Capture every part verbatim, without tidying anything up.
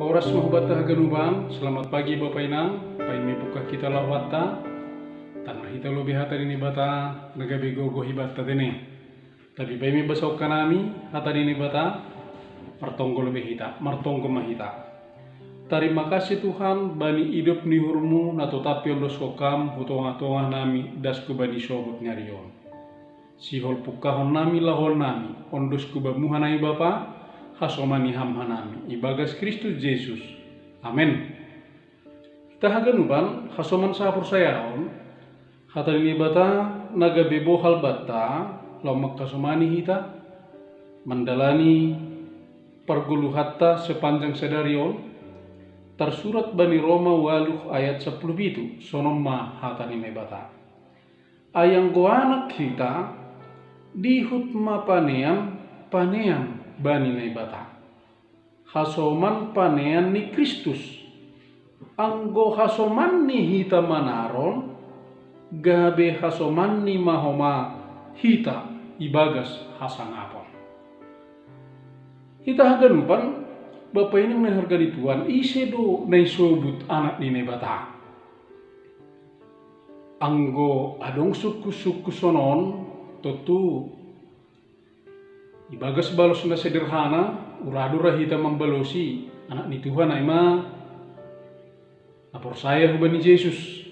Horas ma hubanta haganupan, selamat pagi Bapa Inang, bahen ma buka hita laho banta, tangkas hita lobei hata ni Naibata, na gabe gogo hubanta tene. Tapi bahen ma basahon hanami hata ni Naibata, martonggo lobei hita, martonggo ma hita. Tarima kasih Tuhan, bani idop ni uhurmu, na totap iondoskon Ham, hu tonga-tonga nami, das hu bani sobut ni ari on. Sihol pungkahon nami, lahoan nami, ondos hu Bamu hanami Bapa, hasoman ni Ham hanami, ibagas Kristus Jesus. Amen. Hita haganupan, hasoman sahaporsayaon, hata ni Naibata, na gabe bohal banta, laho manghasomani hita, mandalani pargoluhanta sepanjang sadari on, tarsurat bani Roma ualu ayat sampulu pitu, sonon ma hata ni Naibata. Ai anggo anak hita, dihut ma panean, panean bani Naibata. Hasoman panean ni Kristus. Anggo hasomanni hita manaron, gabe hasomanni ma homa hita ibagas hasangapon. Hita haganupan, Bapa Inang na hinaholongan ni Tuhan, ise do na isobut anak ni Naibata? Anggo adong sungkun-sungkun sonon, tontu ibagas balos na sederhana, ura do ra hita mambalosi, anak ni Tuhan ai ma na porsaya hubani Jesus.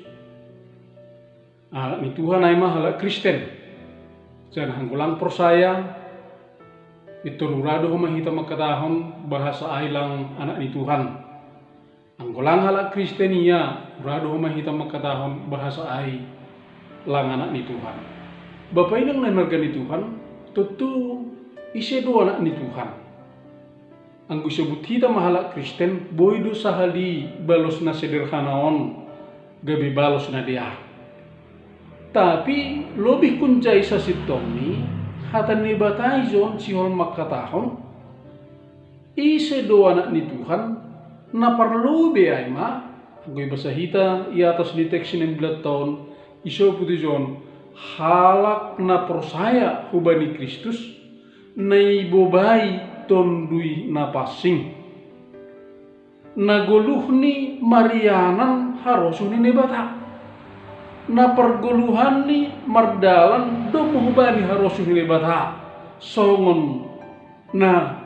Anak ni Tuhan ai ma halak Kristen. Janah anggo lang porsaya, pintor ura do homa hita mangkatahon bahasa ai lang anak ni Tuhan. Anggo lang halak Kristen ia, ura do homa hita mangkatahon bahasa ai lang anak ni Tuhan. Bapa Inang na hinaholongan ni Tuhan, tontu ise do anak ni Tuhan? Anggo isobut hita ma halak Kristen, boi do sahali balos na sederhana on gabe balos na dear. Tapi lobih hunjai sasintongni, hata ni Naibata ijon sihol mangkatahon, ise do anak ni Tuhan, na parlobei ai ma, anggo ibasa hita i atas ni teks sinembilatta on, isobut ijon halak na porsaya hubani Kristus, na ibobai Tonduy Napansing, na goluhni marianan harosuh ni Naibata, na pargoluhanni mardalan domu hubani harosuh ni Naibata, songon na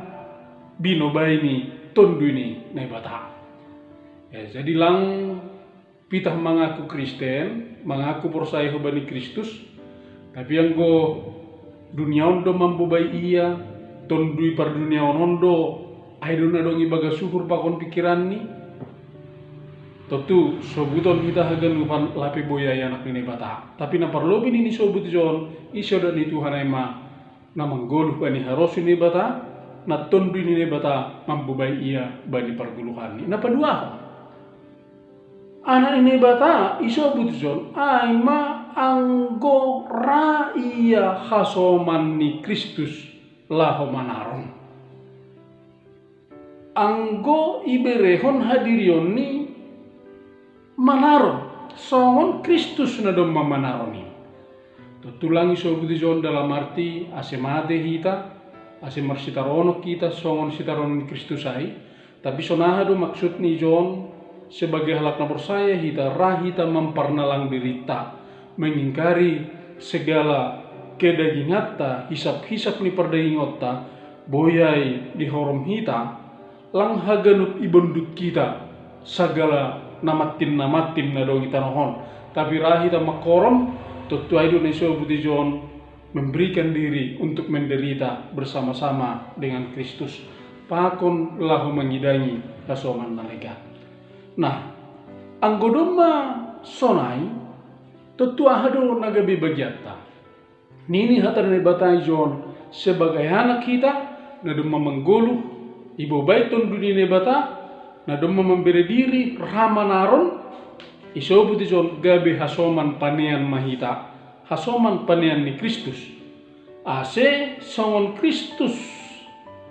binobai ni Tonduy ni Naibata. Ya, jadi lang pitah mangaku Kristen, mangaku porsaya hubani Kristus, tapi anggo dunia on do mambobai ia, tonduy parduniaon on do, ai do na adong ibagas uhur pakon pingkiranni. Tontu sobuton hita haganupan lape boi ai anak ni Naibata. Tapi na parlobei ni isobut ijon, ise do anak ni Tuhan ai ma na manggoluh bani harosuh ni Naibata, na Tonduy ni Naibata mambobai ia bani pargoluhanni. Na paduahon, anak ni Naibata isobut ijon ai ma anggo ra ia hasoman ni Kristus laho manaron. Anggo iberehon hadirionni manaron, songon Kristus na domma manaron i. Tontu lang isobut ijon dalam arti ase mate hita, ase marsitaronok hita songon sitaronon ni Kristus ai, tapi sonaha do maksudni ijon? Sebagai halak na porsaya hita, ra hita mamparnalang dirinta, mengingkari segala kedaginganta, hisap-hisap ni pardagingonta, boi ai dihorom hita, lang haganup ibondut hita sagala na mantin-na mantin na adong i tanoh on. Tapi ra hita manghorom, tontu ai do na isobut ijon memberikan diri untuk menderita bersama-sama dengan Kristus, pakon laho mangidangi hasoman na legan. Nah, anggo domma sonai, tontu aha do na gabe bagianta? Nini hata ni Naibata ijon, sebagai anak hita, na domma manggoluh, ibobai Tonduy ni Naibata, na domma mambere diri, ra manaron, isobut ijon gabe hasoman panean ma hita, hasoman panean ni Kristus. Ase songon Kristus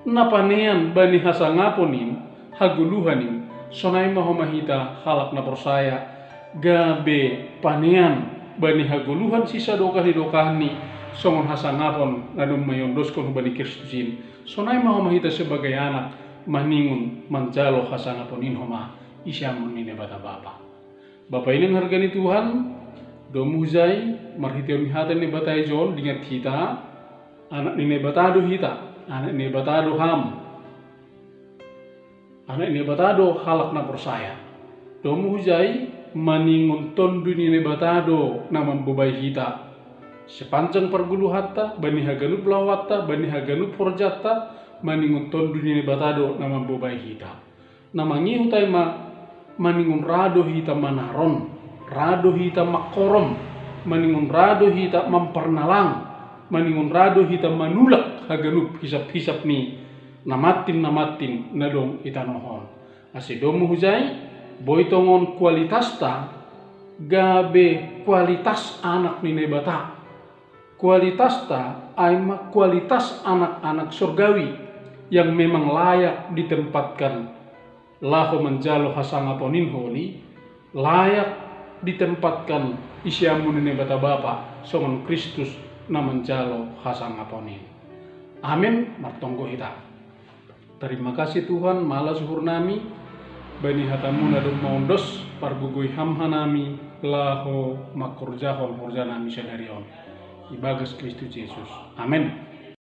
na panean bani hasangapon in, hagoluhan in, sonai ma homa hita halak na porsaya, gabe panean bani hagoluhan sisadokah ni dokahni, songon hasangapon na domma iondoskon hubani Kristus in. Sonai ma homa hita sebagai anak, maningon manjalo hasangapon in homa i siamun ni Naibata Bapa. Bapa inang harga ni Tuhan, domu hujai, marhitehon ni hata ni Naibata i jon dingat hita, anak ni Naibata do hita, anak ni Naibata do ham, anak ni Naibata do halak na porsaya. Domu hujai, maningon tondu ni Naibata do na mambobai hita. Sepanjang parguluhanta, bani haganup laoanta, bani haganup horjanta, maningon tondu ni Naibata do na mambobai hita. Na mangihut ai ma, maningon ra do hita manaron, ra do hita manghorom, maningon ra do hita mamparnalang, maningon ra do hita manulak haganup hisap-hisap ni na mantin na mantin na dong i tanoh on. Ase domu hujai, boi tongon kualitasta gabe kualitas anak ni Naibata. Kualitasta ai ma kualitas anak-anak sorgawi yang memang layak ditempatkan laho manjalo hasangapon in holi, layak ditempatkan i siamun ni Naibata Bapa songon Kristus na manjalo hasangapon in. Amen. Martonggo hita. Tarima kasih Tuhan, malas uhur nami bani hatamu na domma ondos, pargogoi ham hanami laho mangkorjahon horja nami sadari on. Ibagas Kristus Jesus. Amen.